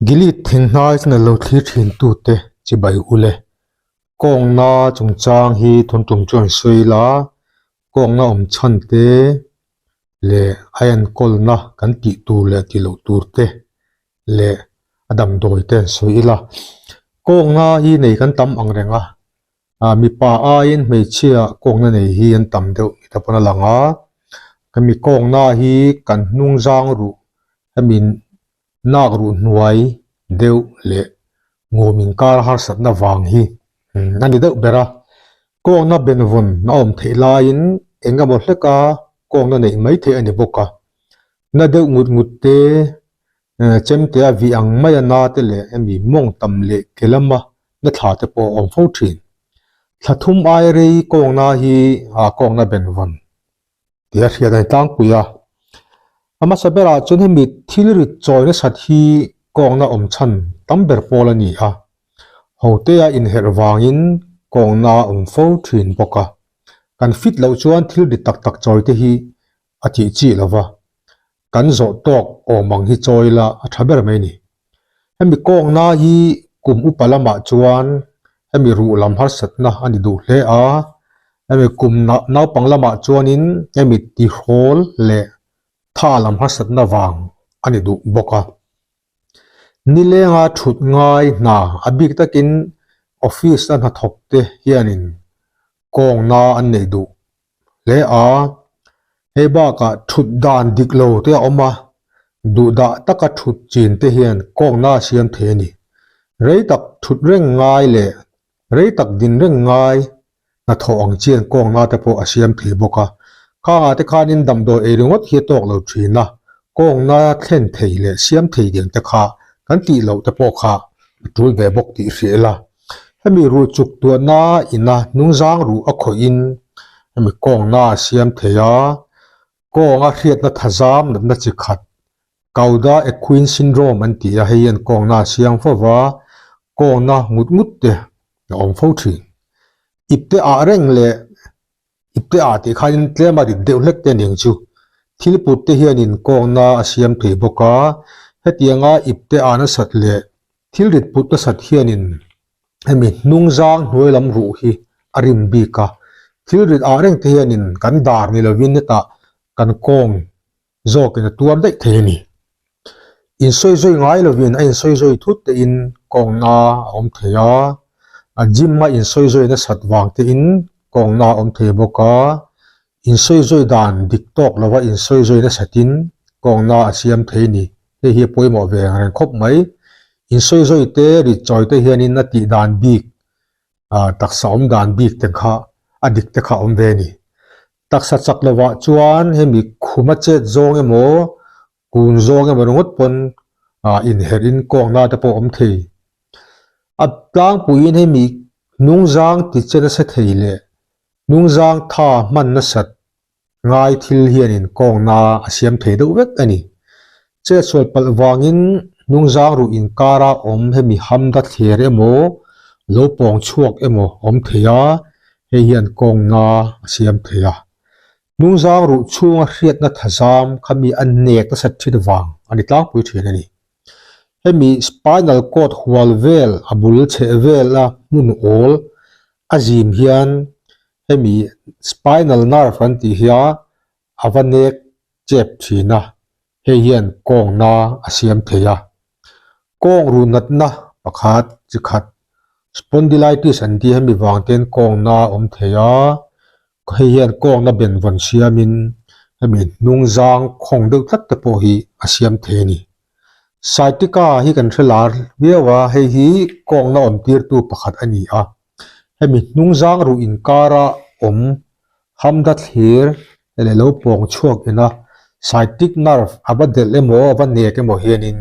Gilead thinghnai channel lo thlir thin tute chibai ule. Kawngna chungchang hi tun tum chuan sawi ila, kawngna awm chhan te leh a enkawlna kan tih tur leh tih loh tur te leh a damdawi te an sawi ila. Kawngna hi nei kan tam ang reng a, ah mipa aiin hmeichhia kawngna nei hi an tam deuh ni ta pawn a lang a, hemi kawngna hi kan hnung zang ruh hemi nak ruh hnuai deuh leh ngawm inkar harsatna vang hi a ni deuh ber a, kawngna benvawn a awm theih laiin eng emaw hleka kawngna neih mai theih a ni bawk a, na deuh ngut ngut te Chemte a vih ang mai a na te leh hemi mawng tam leh ke lama na thla te pawh a awm fo thin. Thla thum ai rei kawngna hi a kawngna benvawn tih a hriat a ni tlangpui a. A hmasa berah chuan hemi thil rit chawi nasat hi kawngna awm chhan tam ber pawl a ni a. Hotea inherh vangin kawngna a awm fo thin bawk a. Kan fit loh chuan thil rit tak tak chawi te hi a tih chi lo va, kan zawh tawk awm ang hi chawi la a tha ber mai ni. Hemi kawngna hi kum upa lamah chuan hemi ruh lam harsatna a ni duh hle a, hemi kum naupang lamah chuanin hemi tihrawl leh tha lam harsatna vang a ni duh bawk a. Nilenga thut ngai hna a bik takin office a hnathawk te hianin kawngna an neih duh hle a, hei bakah thut dan dik lo te a awm a, duhdah taka thut chin te hian kawngna a siam thei a ni. Rei tak thut reng ngai leh rei tak din reng ngai hnathawh ang chian kawngna te pawh a siam thei bawk a, khangah te khanin damdawi ei ringawt hi a tawk lo thin a, kawngna thlen thei leh siam thei ding te kha kan tih loh te pawh kha a tul ve bawk tih hria ila. Hemi ruh chuk tuahna ina hnungzang ruh a khawih in hemi kawngna a siam thei a, kawnga hriatna thazam natna chi khat Cauda Equine Syndrome an ti a, hei hian kawngna a siam fo va, kawngna ngut ngut te a awm fo thin. Ipte ah reng leh Ipte ah tih khanin tlem a rit deuh hlek te ning chu thil put te hianin kawngna a siam thei bawk a, hetianga ipte ah nasat leh thil rit put nasat hianin hemi hnungzang hnuai lam ruh hi a rim bik a, thil rit ah reng te hianin kan dar ni lovin hetah kan kawng zawkin a tuar daih thei a ni. Insawi zawi ngai lovin a insawi zawi thut tein kawngna a awm thei a, a gym a insawi zawi nasat vang tein kawngna a awm thei bawk a, insawi zawi dan dik tawk lova insawi zawi nasatin kawngna a siam thei a ni. Hei hi a pawimawh ve ang reng khawp mai. Insawi zawi te rit chawi te hianin a tih dan bik, taksa awm dan bik te kha a dik te kha a awm ve a ni. Taksa chak lovah chuan hemi khuma chet zawng emaw, kun zawng emaw ringawt pawn inherh in kawngna te pawh a awm thei. A tlangpuiin hemi hnungzang ti che nasa thei leh hnungzang tha hman nasat ngai thil hianin kawngna a siam thei deuh vek a ni. Chetsual palh vangin hnungzang ruh inkara awm hemi hamda thler emaw, lo pawng chhuak emaw awm thei a, hei hian kawngna a siam thei a. Hnungzang ruh chhunga hriatna thazam kha mi a nek nasat thin vang a ni tlangpui thin a ni. Hemi spinal cord hual vel a bul chheh vela hmun awl a zim hian hemi spinal nerve an tih hia a va nek chep thin a, hei hian kawngna a siam thei a. Kawng ruh natna pakhat chi khat spondylitis an tih hemi vang ten kawngna a awm thei a, hei hian kawngna benvawn siamin hemi hnungzang khawng deuh tlat te pawh hi a siam thei a ni. Sciatica hi kan hre lar viau a, hei hi kawngna awm tirtu pakhat a ni a. Hemi hnungzang ruh inkara awm hamda thlir leh lo pawng chhuak ina sciatic nerve a va delh emaw a va nek emaw hianin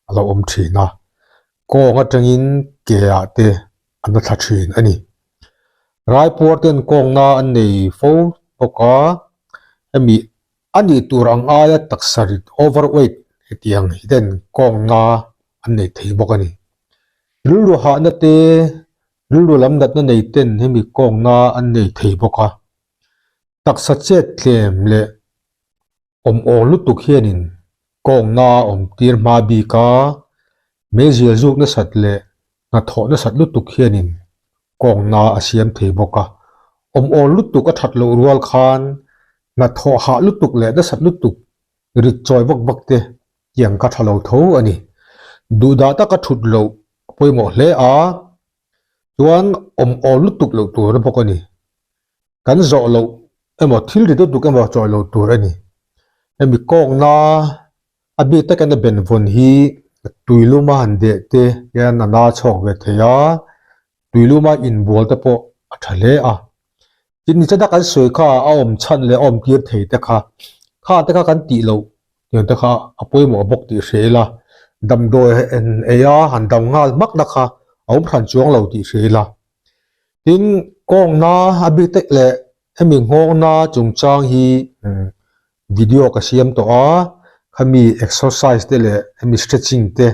a lo awm thin a, kawng atangin ke ah te an la thla thin a ni. Raipuar ten kawngna an nei fo bawk a, hemi a nih tur ang aia taksa rit overweight hetiang hi ten kawngna an nei thei bawk a ni. Rilru hahna te, rilru lam natna nei ten hemi kawngna an nei thei bawk a. Taksa chet tlem leh awm awl lutuk hianin kawngna a awm tir hma bik a. Meizial zuk nasat leh hnathawh nasat lutuk hianin kawngna a siam thei bawk a. Awm awl lutuk a that loh rual khan hnathawh hah lutuk leh nasat lutuk rit chawi vak vak te tiang ka tha lo tho a ni. Duhdah taka thut loh a pawimawh hle a, chuan awm awl lutuk loh tur a bawk a ni. Kan zawh loh emaw thil ri lutuk emaw chawi loh tur a ni. Hemi kawngna A bik takin a benvawn hi tuiluma han deh te hian a na chhuak ve thei a, tuiluma inbual te pawh a tha hle a. Tin nichana kan sawi kha a awm chhan leh a awm tir thei te kha, kha te kha kan tih loh tiang te kha a pawimawh bawk tih hria ila, damdawi en ei a han dam nghal hmak na kha a awm hran chuang lo tih hria ila. Tin kawngna a bik tak leh hemi nghawngna chungchang hi Video ka siam tawh a, khami exercise te leh hemi stretching te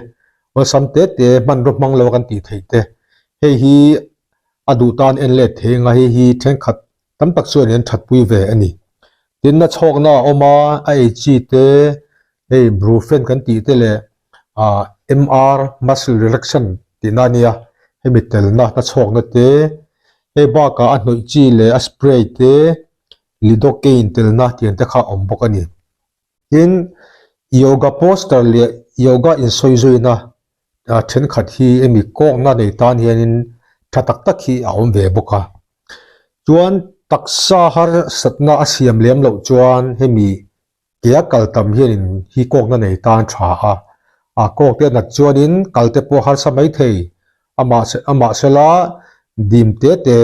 awlsam te te hmanraw hmang lo a kan tih theih te hei hi a duh tan en let thei anga hei hi thenkhat tam tak chuan in an thatpui ve a ni. Tin na chhawkna a awm a, a ei chi te hei brufen kan tih te leh ah MR muscle relaxant tihna a nia hemi telna na chhawkna te hei bakah a hnawih chi leh a spray te Lidocaine telna tiang te kha a awm bawk a ni. Tin, yoga poster leh yoga insawi zuina thenkhat hi hemi kawkna nei tan hianin tha tak tak hi a awm ve bawk a. Chuan taksa harsatna a siam lem loh chuan hemi kea kal tam hianin hi kawkna nei tan tha a. A kawk te a nat chuanin kal te pawh harsa mai thei. Amah amahsela dim te te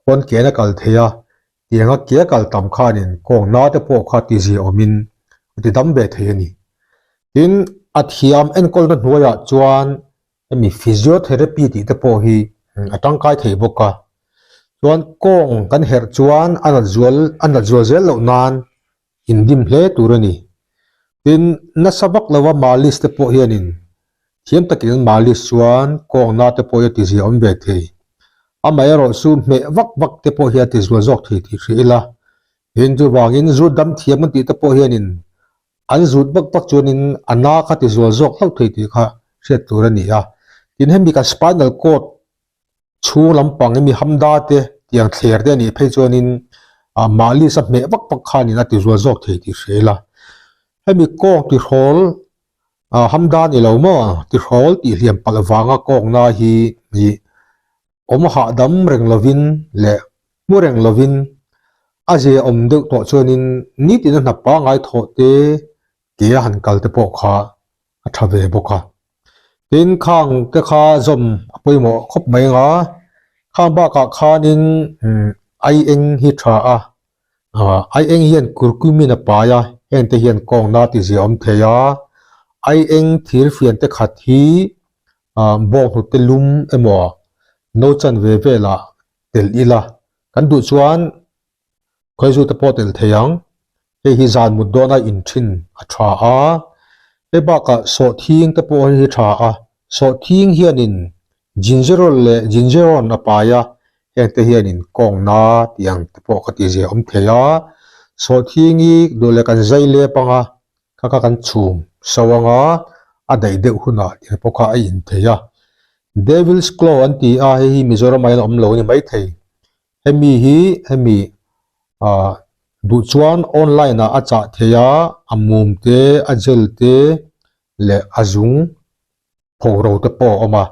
Pawn ken a kal thei a, tianga ke a kal tam khanin kawng na te pawh kha ti zia awmin a ti dam ve thei a ni. Tin, a thiam enkawlna hnuaiah chuan hemi physiotherapy tih te pawh hi a tangkai thei bawk a. Chuan kawng kan herh chuan a nat zual a nat zual zel loh nan indim hle tur a ni. Tin, nasa vak lova malis te pawh hianin thiam takin an malis chuan kawngna te pawh hi a tizia awm ve thei. Amaherawh chu hmeh vak vak te pawh hi a tizual zawk thei tih hria ila. Tin, chuvangin zut dam thiam an tih te pawh hianin an zut vak vak chuanin a na kha tizual zawk hlauh thei tih kha hriat tur a ni a. Tin, hemi kan spinal cord chhung lampang emi hamda te tiang thler te anih phei chuanin ah malis a hmeh vak vak khanin a ti zual zawk thei tih hria ila. Hemi kawng tihrawl ah hamda ni lo maw tihrawl tih hliam palh vanga kawngna hi ih awm hahdam reng lovin leh hmu reng lovin a zia awm deuh tawh chuanin nitin a hnap pangngai thawh te ke a han kal te pawh kha a tha ve bawk a. Tin, khang te kha zawm a pawimawh khawp mai ang a, khang bakah khanin ai eng hi tha a, ai eng hian curcumin a pai a, heng te hian kawngna ti zia awm thei a, ai eng thir fian te khat hi bawnghnute lum emaw no chanve velah telh ila kan duh chuan Khawizu te pawh tel thei ang. Hei hi zan mut dawna in thin a tha a. Hei bakah sawhthing te pawh hi tha a. Sawhthing hianin gingerol leh gingeron a pai a, heng te hianin kawngna tih ang te pawh ka tih zia awm thei a. Sawhthing hi duh leh kan zai lep ang a, kha kha kan chhum so ang a, a daih deuh hunah tih pawh kha a in thei a. Devil's claw an ti a, hei hi Mizoramah hian a awm lo a ni maithei. Hemi hi hemi ah duh chuan online ah a chah thei a, a mum te, a gel te leh a zung phoro te pawh a awm a.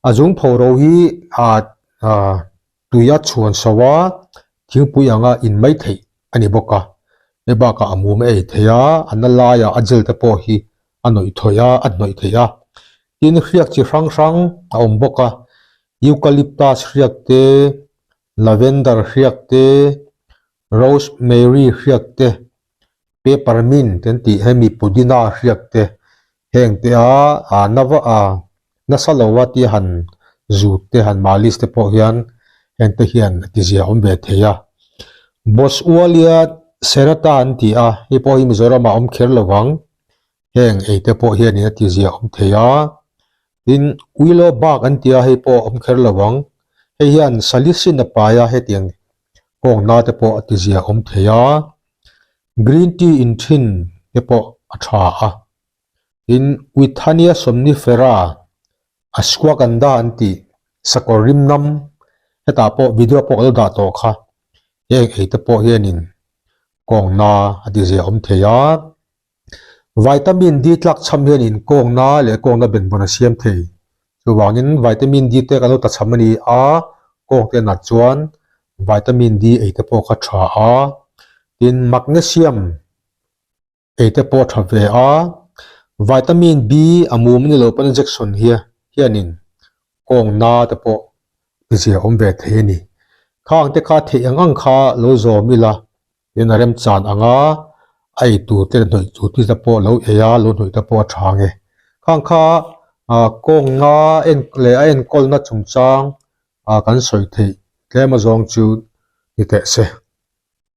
A zung phoro hi ah ah tui a chhuan so a, thingpui anga in mai theih a ni bawk a. Hei bakah a mum a ei thei a, a na laiah a gel te pawh hi a nawih thawih a, a hnawih theih a. Tin hriak chi hrang hrang a awm bawk a, Eucalyptus hriak te, lavender hriak te, rosemary hriak te, peppermint an tih hemi pudina hriak te, heng te a ah nava ah nasa lo a tia han zut te han malis te pawh hian heng te hian a tizia awm ve thei a. Boswellia serrata an ti a, hei pawh hi Mizoram ah a awm kher lo vang. Heng ei te pawh hianin a tizia awm thei a, tin willow bark an tia hei pawh a awm kher lo ang, hei hian salicin a pai a hetiang kawngna te pawh a tizia awm thei a, green tea in thin te pawh a tha a, tin withania somnifera. Ashwagandha an tih sakawr rim nam hetah pawh video pawh ka lo dah tawh kha heng ei te pawh hianin kawngna a ti zia awm thei a. Vitamin D tlak cham hianin kawngna leh kawngna benvawn a siam thei. Chuvangin vitamin D te kan lo ta cham a ni a, kawng te nat chuan vitamin D ei te pawh kha tha a. Tin, magnesium ei te pawh tha ve a. Vitamin B a mum ni lo pawn injection hi hianin kawng na te pawh ti zia awm ve thei a ni. Khang te kha theih ang ang kha lo zawm ila tin a remchan ang a, a ei tur te leh hnawih tur te pawh lo ei a, lo hnawih te pawh a tha ang e. Khang kha kawng na en leh a enkawlna chungchang kan sawi theih tlem azawng chu ni teh se.